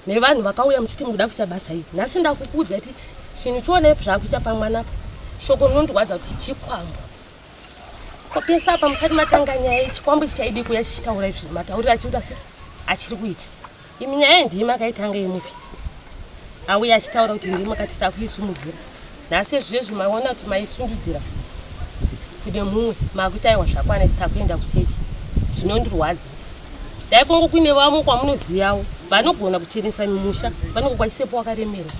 Speaker 9: nevanhu vakauya muchiti mukuda kuita basa iri nhasi ndakukuudza kuti chinhu chionai zvakuita pamwana apa shoko rinondirwadza kuti chikwambo ko pese apa musati matanga nyaya chikwambo ichi chaidi kuuya chichitaura izvi matauriro achiita se achiri kuita imi nyaya ndii makaitanga yemufi auya achitaura kuti ndii makati takuisumudzira nhasi ezvizvezvi maona kuti maisundudzira kune mumwe makuti aiwa zvakwana isi takuenda kuchechi zvinondirwadza dai kongo kuine vamwe kwamunoziyawo vanogona kuchenesa mimusha vanenge kwaisepo wakaremerwa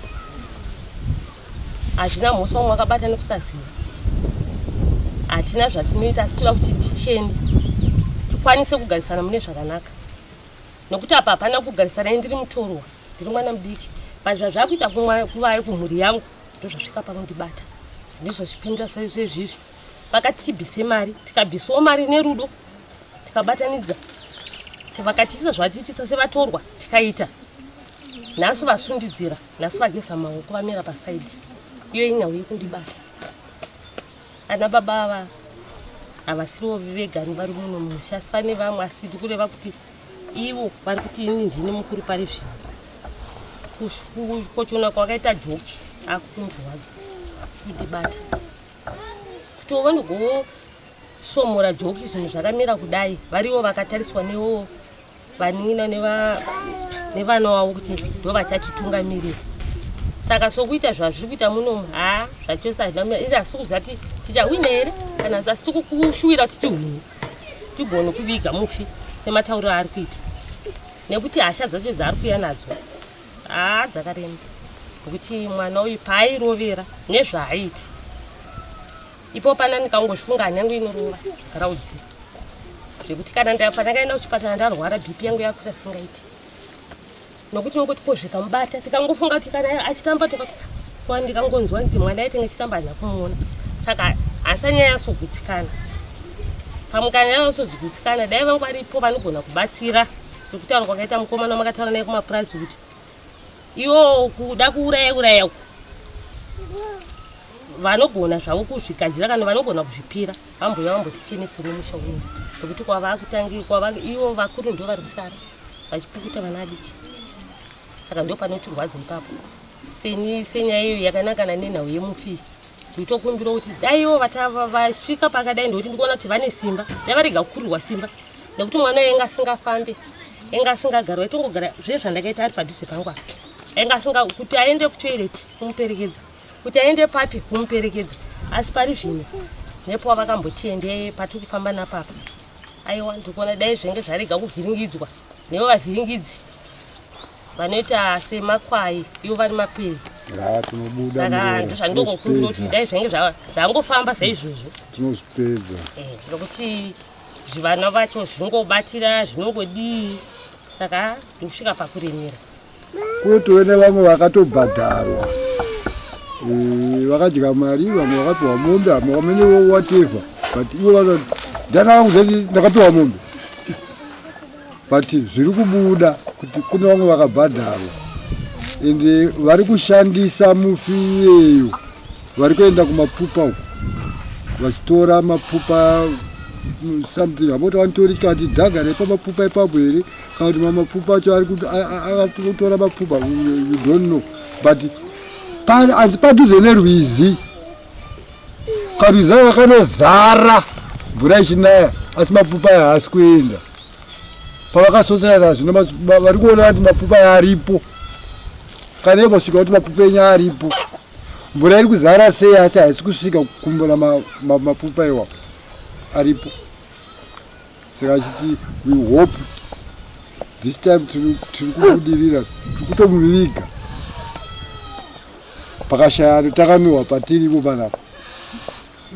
Speaker 9: hazvina mhosva umwe akabata nekusaziva hatina zvatinoita asi toda kuti tichene tikwanise kugarisana mune zvakanaka nokuti apa hapana kugarisana ndiri mutorwa ndiri mwana mudiki but zvazvakuita kuvayo kumhuri yangu ndozvasvika pakundibata. Ndizvo zvipindura zvezvizvi. Vakati tibvise mari, tikabvisawo mari nerudo, tikabatanidza, vakatiisa zvavatiitisa sevatorwa, tikaita. Nhasi vasundidzira, nhasi vageza maoko vamira pasaidi. Iyo inyau yekundibata. Ana baba ava havasiriwo vega vari muno mumusha, asi vane vamwe, asi ndikureva kuti ivo vari kuti ini ndini mukuru pari zvino. Kukochona kwakaita joki akukundirwadza kundibata kuti vanogosvomora joki zvinhu zvakamira kudai, varivo vakatariswa newo vanin'ina nevana wavo kuti ndo vachatitungamirira. Saka sokuita zvazviri kuita munomu, haa zvachose hazvina. Asi kuziva kuti tichahwina here kana asi tikushuwira kuti tihwine, tigone kuviga mufi sematauriro aari kuita, nekuti hasha dzacho dzaari kuuya nadzo haa dzakarema, nekuti mwana uyu paairovera nezvaaiti ipo pana ndikangozvifunga hana yangu inorova raudzira zvekuti kana pandakaenda kuchipatara ndarwara BP yangu yakwira singaiti, nokuti nongoti ko zvikamubata tikangofunga kuti kana achitamba tikati kwa ndikangonzwa nzi mwana aitenge achitamba handina kumuona. Saka asanyaya yasogutsikana pamwe kana yasogutsikana, dai vangu varipo vanogona kubatsira sekutaura kwakaita mukomana wamakataura naye kumapurazi kuti iwo kuda kuuraya uraya uku vanogona zvavo kuzvigadzira kana vanogona kuzvipira vambouya vambotichenesero musha uno, nekuti kwavakutangi kwava ivo vakuru ndo vari kusara vachipukuta vana adiki. Saka ndo panotirwadza ipapo. Seni senyaya iyo yakanangana nenhau yemufi, nditokumbira kuti dai ivo vasvika pakadai, ndokuti ndikuona kuti vane simba, dai varega kukurirwa simba, nekuti mwana uyu ainge asingafambi, ainge asingagari, waitongogara zve zvandakaita ari padhuze pangu apa, ainge asinga kuti aende kutoireti kumuperekedza, kuti aende papi kumuperekedza. Asi pari zvino nepo vakambotiende patiri kufamba napapa, aiwa ndikuona dai zvenge zvarega kuvhiringidzwa nevo vavhiringidzi vanoita semakwai ivo vari mapere.
Speaker 5: Tinobuda.
Speaker 9: Saka ndozvandingokumbira kuti dai zvange zvangofamba saizvozvo.
Speaker 5: Tinozvipedza.
Speaker 9: Nokuti zvivana vacho zvingobatira zvinongodii, saka ndikusvika pakuremera.
Speaker 5: Kutove nevamwe vakatobhadharwa, vakadya mari, vamwe vakapiwa mombe, vamwe vamene whatever, but ivo vanoti ndana vangu zati ndakapiwa mombe, but zviri kubuda kuti kune vamwe vakabhadharwa ende vari kushandisa mufi iyeyo, vari kuenda kumapfupa uku vachitora mapfupa, something hamoti vanotori kana dhaga repamapfupa ipapo here, kana kuti mamapfupa acho ari kutora mapfupa, you don't know, but asi padhuze nerwizi, karwizi aka kanozara mvura ichinaya, asi mapfupa aya haasi kuenda. Pavakasosera zvino vari kuona kuti mapfupa aya aripo, kana imbosvika kuti mapfupa enyu aripo, mvura iri kuzara sei, asi haisi kusvika kukumbura mapfupa iwapo aripo. Saka achiti we hope this time tiri kubudirira, tiri kutomuviga pakashaya takanuhwa patiripo panapa.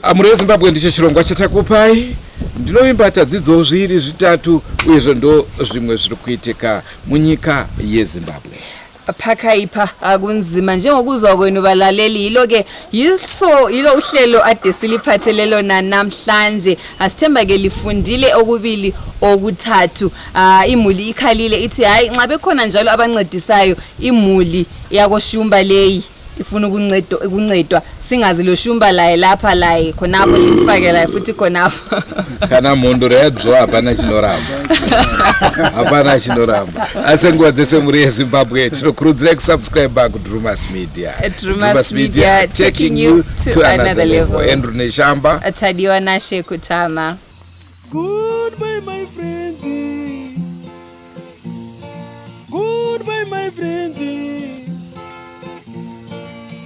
Speaker 2: Amuri yeZimbabwe, ndicho chirongwa chatakupai. Ndinovimba tadzidzawo zviri zvitatu, uyezve ndo zvimwe zviri kuitika munyika yeZimbabwe.
Speaker 3: Phakaipa, akunzima njengokuzwa kwenu balaleli. Yilo-ke yiso yilo uhlelo ade siliphathele lona namhlanje. Asithemba ke lifundile okubili okuthathu. Imuli ikhalile ithi hayi, nxa bekhona njalo abancedisayo imuli yakoShumba leyi ifuna ukuncedwa, singazi lo Shumba laye lapha laye khonapho limfake laye futhi khonapho.
Speaker 2: Kana mhondoro yadzva hapana chinoramba, hapana chinoramba. Asi nguva dzese muri yeZimbabwe tinokurudzirai kusubscribe kuDrumas Media.
Speaker 3: Drumas Media, taking you to another level.
Speaker 2: Andrew Neshamba.
Speaker 3: Tadiwa Nashe Kutama.
Speaker 10: Goodbye, my friends. Goodbye, my friends.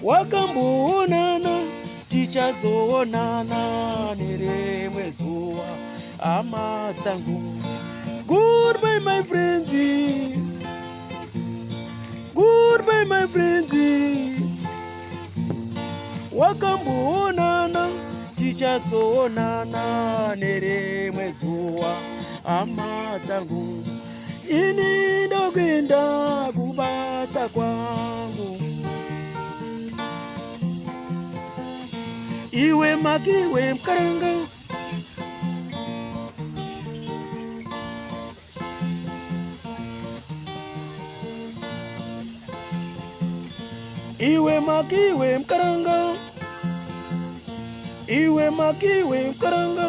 Speaker 10: Wakamboonana, tichazoonana nerimwe zuva, hama dzangu. Goodbye, my friends. Goodbye, my friends. Wakamboonana, tichazoonana nerimwe zuva, hama dzangu. Ini ndokuenda kubasa kwangu. Iwe makiwe mukaranga. Iwe makiwe mukaranga. Iwe makiwe mukaranga.